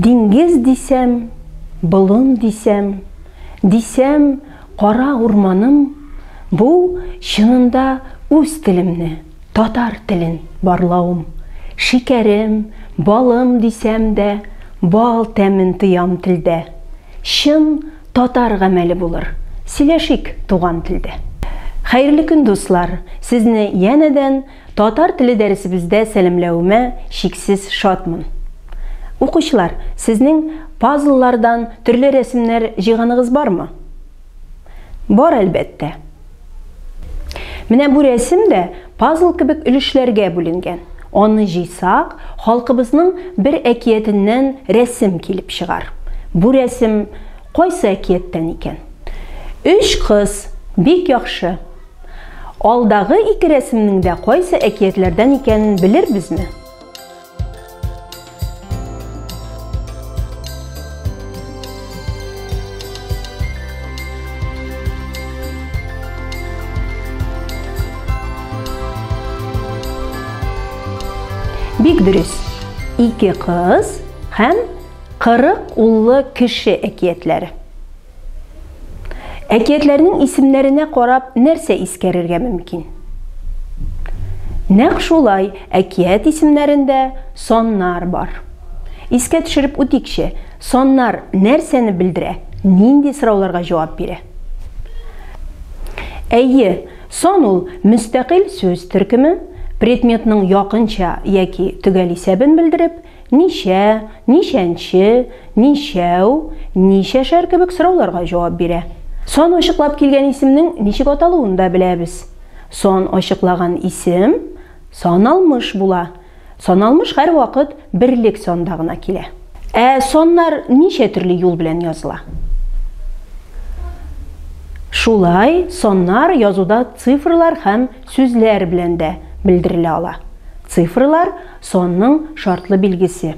Диңгез дисәм, болын дисәм, дисәм, кара урманым, бу, чынында үз телемне, татар телен барлавым. Шикәрем, балым дисәм дә, бал тәмен тоям телдә. Чын татар гамәле булыр, сөйләшик туган телдә. Хәерле көн, дуслар! Сезне янәдән Татар теле дәресебездә сәламләвемә чиксез шатмын. Укучылар, сезнең пазллардан төрле рәсемнәр җыйганыгыз бармы? Бар, әлбәттә. Менә бу рәсем дә пазл кебек өлешләргә бүленгән. Аны җыйсак, халкыбызның бер әкиятеннән рәсем килеп чыгар. Бу рәсем кайсы әкияттән икән? Өч кыз, бик яхшы. Алдагы ике рәсемнең дә кайсы әкиятләрдән икәнен белербезме? Бик дөрес. Ике кыз һәм 40 уллы кеше әкиятләре. Әкиятләрнең исемнәренә карап нәрсә искәрергә мөмкин? Нәкъ шулай, әкият исемнәрендә саннар бар. Искә төшереп үтикче, саннар нәрсәне белдерә, нинди сорауларга җавап бирә? Әйе, сан ул мөстәкыйль сүз төркеме, предметның якынча яки төгәл исәбен белдереп, Ничә, ничәнче, ничәү, ничәшәр кебек сорауларга җавап бирә. Сан ачыклап килгән исемнең ничек аталуын да беләбез. Сан ачыклаган исем саналмыш була. Саналмыш һәрвакыт берлек санда гына килә. Ә саннар ничә төрле юл белән языла? Шулай, саннар язуда цифрлар һәм сүзләр белән дә белдерелә ала. Цифрлар Санның шартлы билгесе.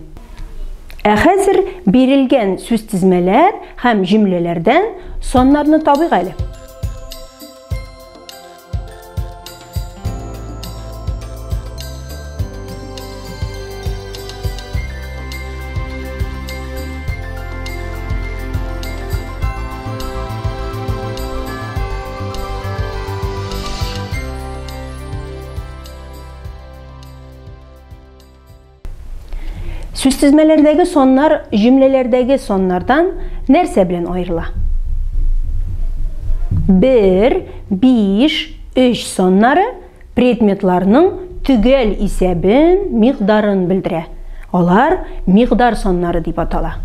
Ә хәзер бирелгән сүзтезмәләр һәм җөмләләрдән саннарны табыйк әле. Сүзтезмәләрдәге саннар җөмләләрдәге саннардан нәрсә белән аерыла? 1, 5, 3 саннары предметларның төгәл исәбен, микъдарын белдерә. Алар микъдар саннары дип атала.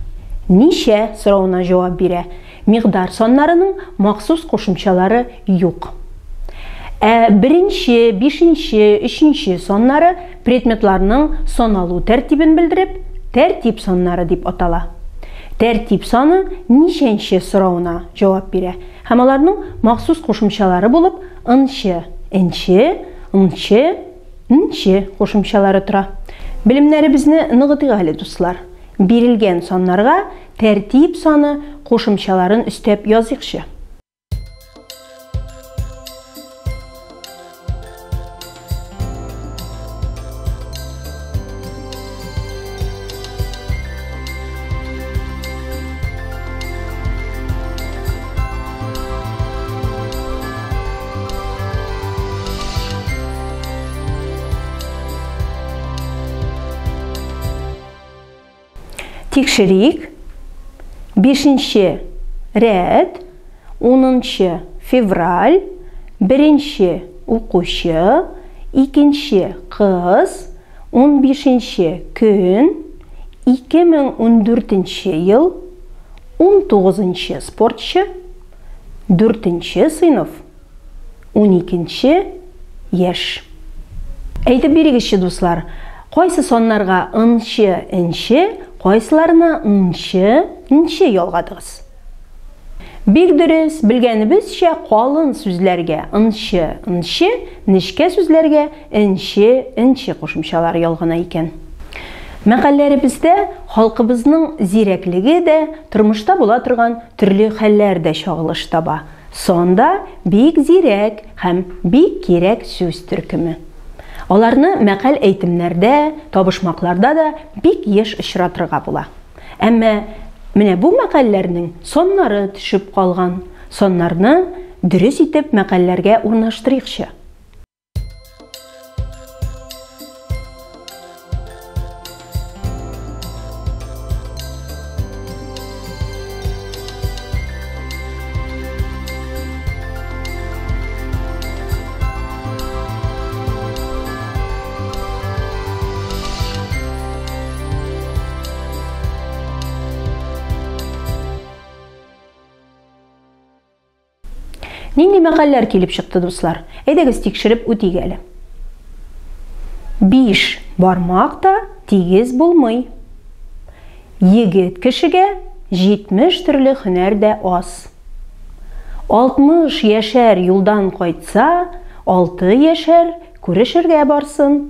Ничә соравына җавап бирә. Микъдар саннарының махсус кушымчалары юк. Ә беренче, бишенче, өченче саннары предметларның саналу тәртибен белдереп, тәртип саннары дип атала. Тәртип саны ничәнче соравына җавап бирә һәм аларның махсус кушымчалары булып ынчы, энче, нче, нче кушымчалары тора. Белемнәребезне ныгытыйк әле, дуслар. Бирелгән саннарга тәртип саны кушымчаларын өстәп языйкчы. Тикшерик. Бишенче рәт, унынчы февраль, беренче укучы, икенче кыз, унбишенче көн, 2014 ел, унтугызынчы спортчы, дүртенче сыйныф. Уникенче яшь. Әйтеп бирегезче, дуслар, кайсы саннарга ынчы, нче, кайсыларына нчы, нче ялгадыгыз? Бик дөрес, белгәнебезчә, калын сүзләргә ынчы, нче, нечкә сүзләргә нче, нче кушымчалары ялгана икән. Мәкальләребездә халкыбызның зирәклеге дә, тормышта була торган төрле хәлләр дә чагылыш таба. Сон да бик зирәк һәм бик кирәк сүз төркеме. Аларны мәкаль-әйтемнәрдә, табышмакларда да бик еш очратырга була. Әмма менә бу мәкальләрнең саннары төшеп калган. Саннарны дөрес итеп мәкальләргә урнаштырыйкчы. Нинди мәкальләр килеп чыкты, дуслар? Әйдәгез тикшереп үтик әле. Биш бармак та тигез булмый. Егет кешегә 70 төрле һөнәр дә аз. 60 яшәр юлдан кайтса, 6 яшәр күрешергә барсын.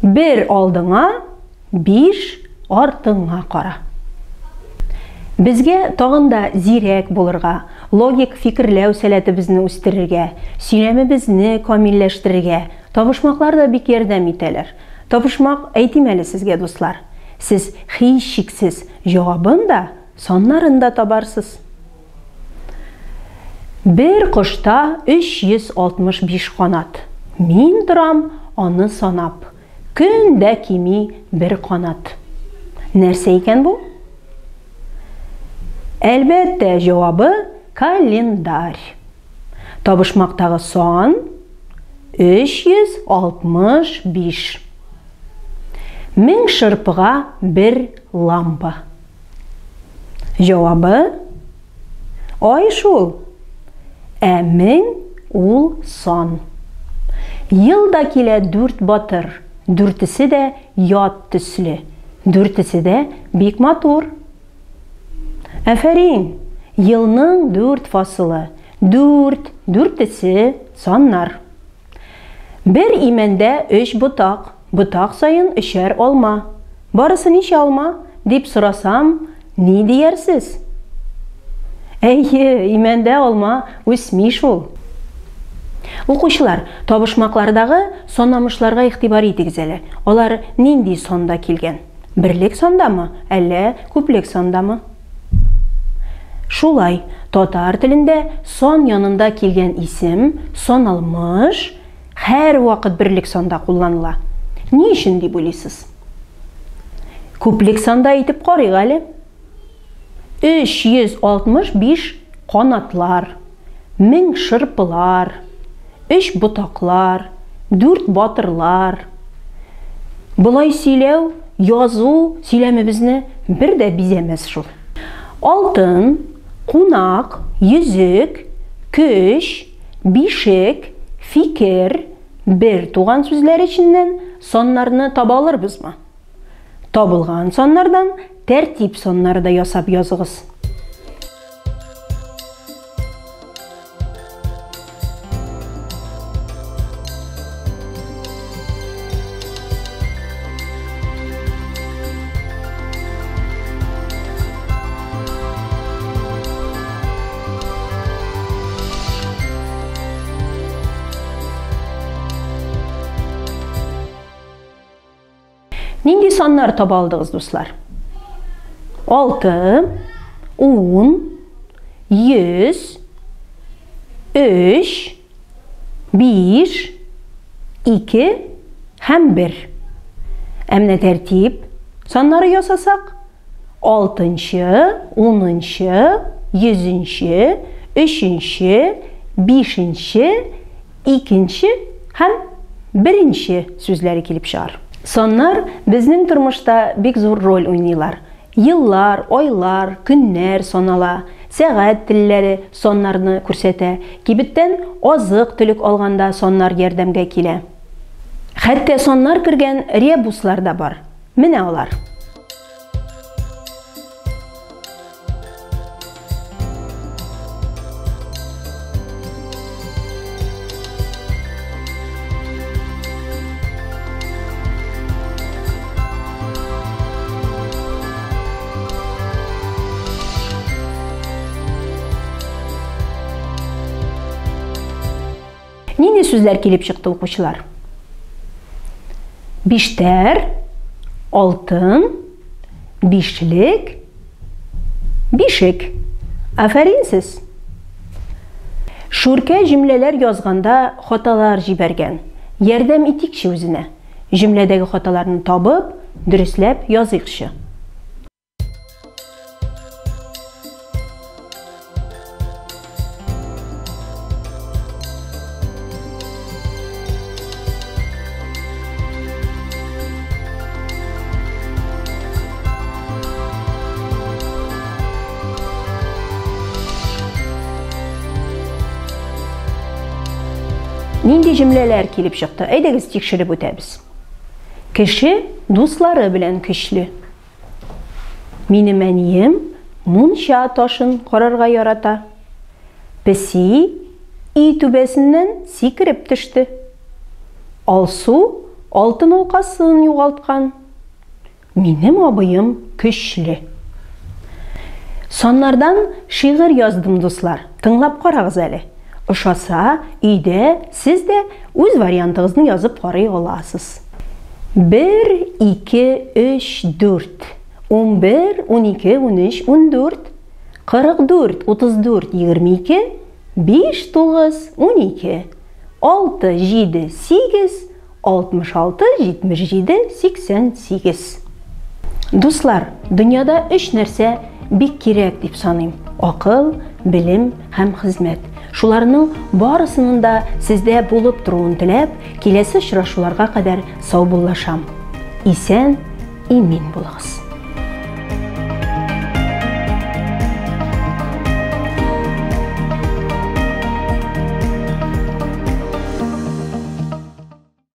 Бер алдыңа, Биш артыңа кара. Безгә тагын да зирәк булырга, логик фикерләү сәләтебезне үстерергә, сөйләмебезне камилләштерергә табышмаклар да бик ярдәм итәләр. Табышмак әйтим әле сезгә, дуслар. Сез, һичшиксез, җавабын да, саннарын да табарсыз. Бер кошта 365 канат. Мин торам аны санап. Көн дә кими бер канат. Нәрсә икән бу? Әлбәттә, җавабы календарь. Табышмактагы сан 365. Мең шырпыга бер лампа. Җавабы Ай шул. Ә мең ул сан. Ел да килә дүрт батыр, дүртесе дә ят төсле, дүртесе дә бик матур. Афәрин! Елның дүрт фасылы, дүрт, дүртесе, саннар. Бер имәндә өч ботак, ботак саен өчәр алма. Барысы ничә алма? дип сорасам, ни диярсез? Әйе, имәндә алма үсми шул. Укучылар, табышмаклардагы санамышларга игътибар итегез әле. Алар нинди санда килгән? Берлек сандамы, әллә күплек сандамы? Шулай, татар телендә сан янында килгән исем, саналмыш, һәрвакыт берлек санда кулланыла. Ни өчен дип уйлыйсыз? Күплек санда әйтеп карыйк әле. 365 канатлар, 1000 шырпылар, өч ботаклар, дүрт батырлар. Болай сөйләү, язу сөйләмебезне бер дә бизәмәс шул. Алтын, кунак, йөзек, көч, бишек, фикер, бер туган сүзләре эченнән саннарны таба алырбызмы? Табылган саннардан тәртип саннары да ясап языгыз. Нинди саннар таба алдыгыз, дуслар? 6, 10, 100, 3, 5, 2 һәм 1. Ә менә тәртип саннары ясасак, алтынчы, унынчы, йөзенче, өченче, бишенче, икенче һәм беренче сүзләре килеп чыгар. Саннар безнең тормышта бик зур роль уйныйлар. Еллар, айлар, көннәр санала, сәгать телләре саннарны күрсәтә, кибеттән азык-төлек алганда саннар ярдәмгә килә. Хәтта саннар кергән ребуслар да бар. Менә алар. Нинди сүзләр килеп чыкты, укучылар? Биштәр, алтын, Бишлек, бишек. Афәрин сез! Шүркә җөмләләр язганда хаталар җибәргән. Ярдәм итикче үзенә. Җөмләдәге хаталарны табып, дөресләп языйкчы. Нинди җөмләләр килеп чыкты? Әйдәгез тикшереп үтәбез. Кеше дуслары белән көчле. Минем әнием мунча ташын карарга ярата. Песи өй түбәсеннән сикереп төште. Алсу алтын алкасын югалткан. Минем абыем көчле. Саннардан шигырь яздым, дуслар. Тыңлап карагыз әле. Ошаса, өйдә сез дә үз вариантыгызны язып карый аласыз. Бер, ике, өч, дүрт. 11, 12, 13, 14. 44, 34, 22, 5, 9, 12. 6, 7, 8, 66, 77, 88. Дуслар, дөньяда өч нәрсә бик кирәк дип саныйм. Акыл, белем һәм хезмәт. Шуларның барысының да сездә булып торуын теләп, киләсе очрашуларга кадәр саубуллашам. Исән, имин булыгыз.